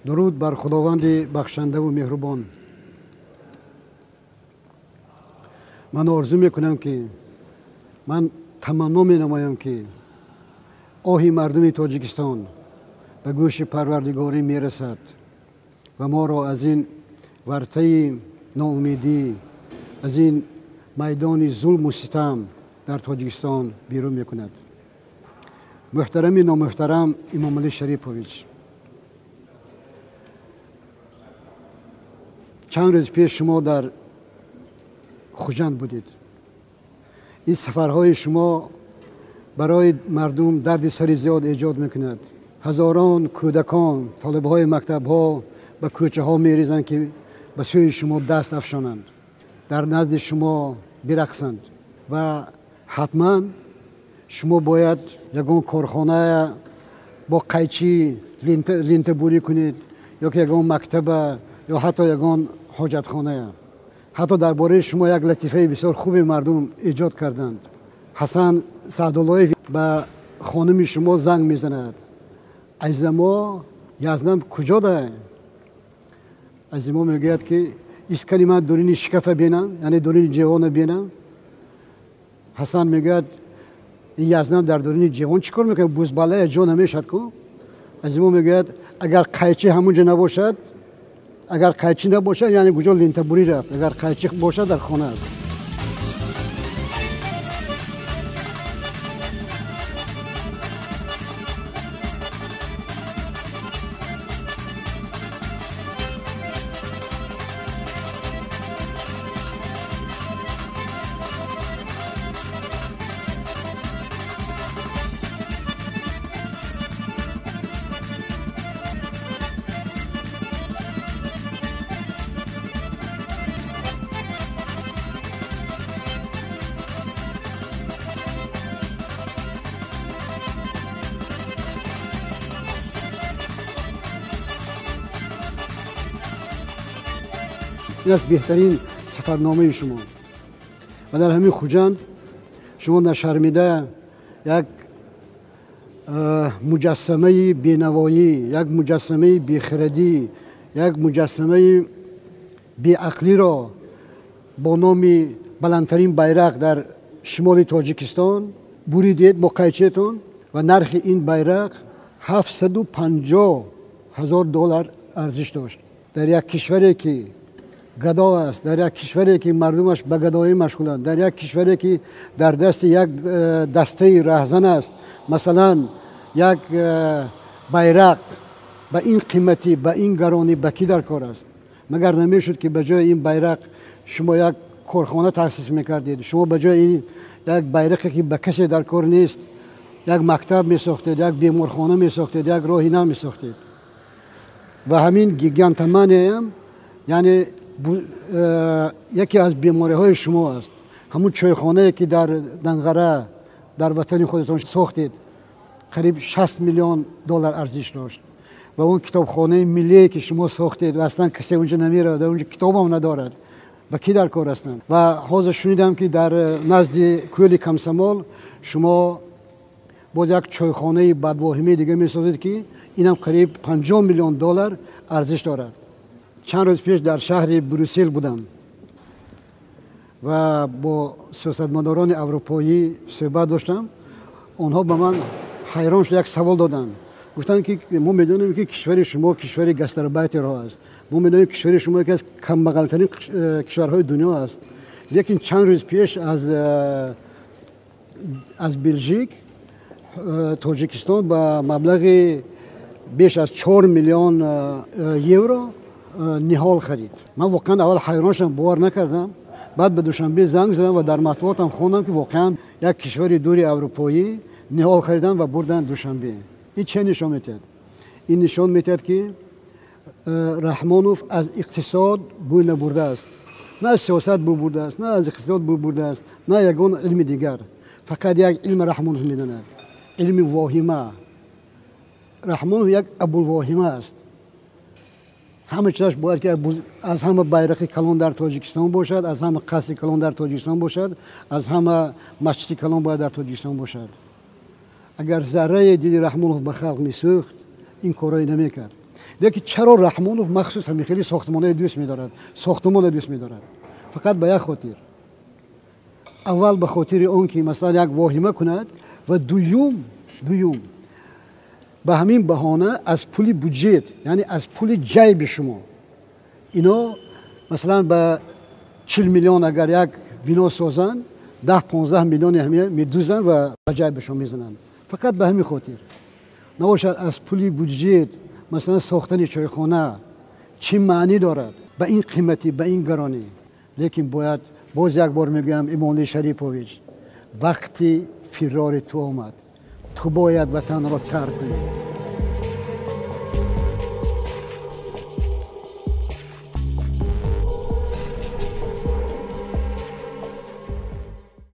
Дуруд бар Худованди бахшандаву меҳрубон. Ман орзу мекунам, ки ман таманно менамоям, ки оҳи мардуми Тоҷикистон ба гӯши Парвардигорӣ мерасад ва моро аз ин вартаи ноумедӣ, аз ин майдони зулму ситам дар Тоҷикистон берун мекунад. Муҳтарами номуҳтарам Имомалӣ Шарипович, чанд рӯз пеш шумо дар Хуҷанд будед. Ин сафарҳои шумо барои мардум дарди сари зиёд эҷод мекунад. Ҳазорон кӯдакон, толибҳои мактабҳо ба кӯчаҳо мерезанд, ки ба сӯи шумо даст афшонанд, дар назди шумо бирақсанд ва ҳатман шумо бояд ягон корхона бо қайчи лентабурӣ кунед ё ки ягон мактаба ё ҳатто ягон ҳоҷатхоная. Ҳатто дар бораи шумо як латифаи бисёр хуби мардум эҷод карданд. Ҳасан Саъдуллоев ба хонуми шумо занг мезанад: азизамо, язнам куҷо да? Азимо мегӯяд, ки искани ман дурини шикафа бинам, яъне дурини ҷевона бинам. Ҳасан мегӯяд: ин язнам дар дурини ҷевон чӣ кор мекунад? Бузбалая ҷо намешад ку. Азимо мегӯяд: агар қайчи ҳамунҷо набошад, агар қайчи набошад, яъне куҷо лентабурӣ рафт, агар қайчи бошад, дар хона аст. Ин аст беҳтарин сафарномаи шумо. Ва дар ҳамин Хуҷанд шумо нашармида як муҷассамаи бенавоӣ, як муҷассамаи бехирадӣ, як муҷассамаи беақлиро бо номи баландтарин байрақ дар шимоли Тоҷикистон буридед бо қайчиетон ва нархи ин байрақ 750 000 доллар арзиш дошт. Дар як кишваре, ки гадо аст, дар як кишваре, ки мардумаш ба гадоӣ машғуланд, дар як кишваре, ки дар дасти як дастаи раҳзан аст, масалан, як байрақ ба ин қиматӣ, ба ин гаронӣ ба кӣ дар кор аст? Магар намешуд, ки ба ҷои ин байрақ шумо як корхона таъсис мекардед? Шумо ба ҷои ин як байрақе, ки ба касе дар кор нест, як мактаб месохтед, як беморхона месохтед, як роҳи нав месохтед. Ва ҳамин гигантоманияам, яъне яке аз бемориҳои шумо аст. Ҳамун чойхонае, ки дар Данғара, дар ватани худатон сохтед, қариб 60 миллион доллар арзиш дошт. Ва он китобхонаи миллие, ки шумо сохтед ва аслан касе унҷо намеравад, унҷо китобам надорад, ба кӣ дар кор ҳастанд? Ва ҳозир шунидам, ки дар назди кӯли Комсомол шумо боз як чойхонаи бадвоҳимаи дига месозед, ки инам қариб 50 миллион доллар арзиш дорад. Чанд рӯз пеш дар шаҳри Брюссел будам ва бо сиёсатмадорони аврупоӣ суҳбат доштам. Онҳо ба ман ҳайрон шуд, як савол доданд. Гуфтанд, ки мо медонем, ки кишвари шумо кишвари гастарбайтерҳо аст, мо медонем, кишвари шумо яке аз камбағалтарин кишварҳои дунё аст, лекин чанд рӯз пеш аз Белжик Тоҷикистон ба маблағи беш аз 4 миллион евро ниҳол харид. Ман воқеан аввал ҳайрон шудам, бовар накардам. Баъд ба Душанбе занг задам ва дар матбуотам хондам, ки воқеан як кишвари дури аврупоӣ ниҳол хариданд ва бурданд Душанбе. Ин че нишон метиҳад? Ин нишон метиҳад, ки Раҳмонов аз иқтисод бӯй набурдааст, на аз сиёсат бӯй бурдааст, на аз иқтисод бӯй бурдааст, на ягон илми дигар. Фақат як илм Раҳмонов медонад: илми воҳима. Раҳмонов як абулвоҳима аст. Ҳама чизаш бояд, ки аз ҳама байрақи калон дар Тоҷикистон бошад, аз ҳама қасри калон дар Тоҷикистон бошад, аз ҳама масҷиди калон бояд дар Тоҷикистон бошад. Агар заррае дили Раҳмонов ба халқ месӯхт, ин корҳое намекард. Лекин чаро Раҳмонов махсус ҳамин хели сохтмонаи дӯст медорад, сохтмона дӯст медорад? Фақат ба як хотир. Аввал ба хотири он ки масалан як воҳима кунад ва дуюм ба ҳамин баҳона аз пули буҷет, яъне аз пули ҷайби шумо ино масалан ба 40 миллион агар як бино созанд, 10-15 миллиони ҳамин медузанд ва ба ҷайбашон мезананд. Фақат ба ҳамин хотир. Набошад аз пули буҷет масалан сохтани чойхона чӣ маънӣ дорад ба ин қиматӣ, ба ин гаронӣ? Лекин бояд боз як бор мегӯям, Эмомалӣ Шарипович, вақти фирори ту омад, ту бояд ватанро тарк кунӣ.